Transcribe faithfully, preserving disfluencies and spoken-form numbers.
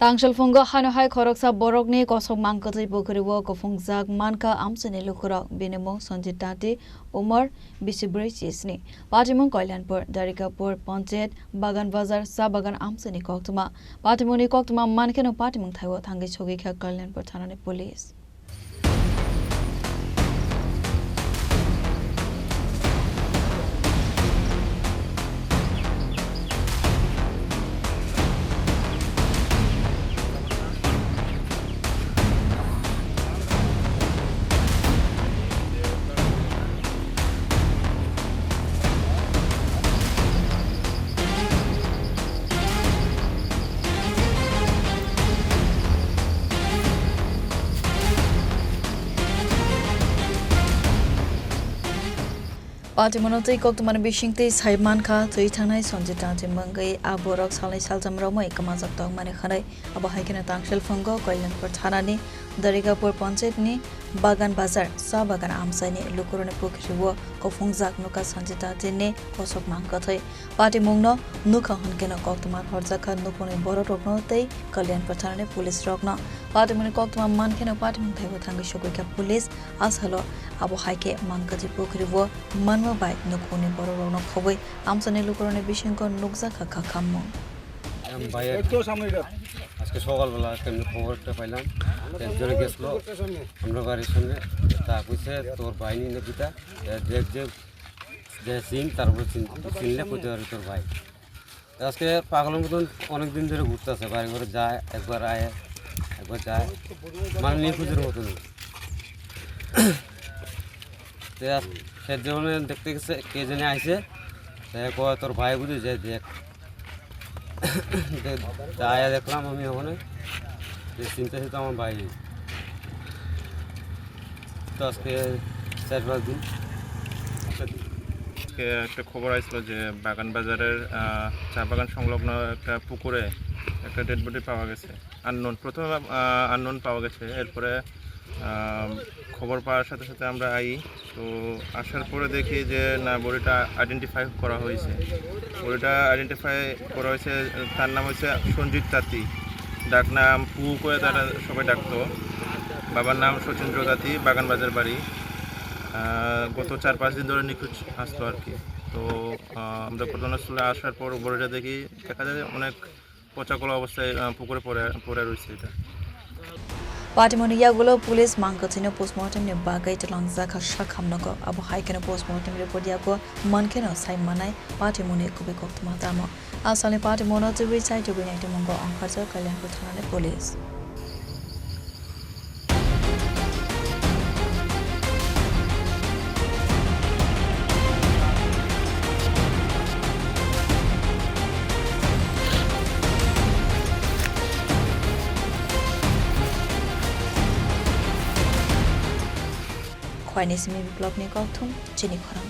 Tangshil phungo hano hai khoroksa borokni kosok mangkwtwi pukhuri o kuphungjak mankha amchaini lukurok. Bini mung Sanjit Tati, umor bisi brwi chisni. Patimung Kalyanpur, Darikapur Panchayat, Bagan Bazar, Cha Bagan amchaini koktwma. Patimungni koktwma mankheno patimung thaibo thangwi sogwi kha Kalyanpur thanani police. Patimungno twi koktwmani bisingtwi sai mankha, thwi thangnai Sanjit Tati mungwi a borok salnwi saljam romwi kwmajak tongmani hwnwi. Abo hai kheno Tangshil phungo Kalyanpur thanani Darikapur Panchayatni Bagan Bazar, Cha Bagan amchaini lukurokni pukhuri o kuphungjak nukha Sanjit Tatini kosok mangkwtwi. Patimungno nukha hwnkhe no koktwma horjakha nukhungni bororokno tei Kalyanpur thanani police rokno. Patimungni koktwma mankheno patimung thaibo thangwi sogwikha police. Asalo abo hai khe mangkwtwi pukhuri o manma bai nukhungni bororokno khobwi amchaini lukurokni bisingo nukjakha kha khammung. ভাই, আজকে সকালবেলা একটা এমনি খবর একটা পাইলাম, একজনে গেছিল আমরা বাড়ির সামনে, তা কইছে, "তোর ভাই নিয়ে পিতা, এ, দেখ যে, যে চিন, তারপরে চিন, চিনলে কইতে পারবি তোর ভাই।" আজকে পাগলের মতন অনেক দিন ধরে ঘুরতেছে, বাড়ি ঘরে যায়, একবার আয়, একবার যায়, মানে নিখোঁজের মতন। তো আজ সে যেমন দেখতে গেছে, কে জানে আইছে, তো কয়, "তোর ভাই বুঝি যে দেখ।" দে-, আয়া দেখলাম আমি ওখানে, যে চিনতে চিনতে আমার ভাই। তো আজকে চার পাঁচ দিন। আজকে একটা খবর আসলো যে বাগান বাজারের, আহ, চা বাগান সংলগ্ন একটা পুকুরে একটা ডেড বডি পাওয়া গেছে। আননোন, প্রথমে, আহ, আননোন পাওয়া গেছে, এরপরে, আহ, খবর পাওয়ার সাথে সাথে আমরা আই। তো আসার পরে দেখি যে না, বডিটা আইডেন্টিফাই করা হয়েছে। বডিটা আইডেন্টিফাই করা হয়েছে, তার নাম হচ্ছে সঞ্জিত তাঁতি, ডাক নাম পু করে তারা সবাই ডাকতো। বাবার নাম শচীন্দ্র তাঁতি, বাগানবাজার বাড়ি। আহ, গত চার পাঁচ দিন ধরে নিখোঁজ আসতো আর কি। তো, আহ, আমরা ঘটনাস্থলে আসার পর বডিটা দেখি, দেখা যায় যে অনেক পচা কলা অবস্থায়, আহ, পুকুরে পড়ে, পড়ে রয়েছে এটা। Patimungni yagulo police mangkwthwino postmortemni bagwi twlangjakha sak hamnogo. Abo hai kheno postmortem report yago mankheno sai manai patimungni kubui koktwma tamo. Asalni patimungno twiwi chai tubui naitwimungo ongkharjak Kalyanpur thanani police. Khwaini simi Biplopni kokthum chini khorang.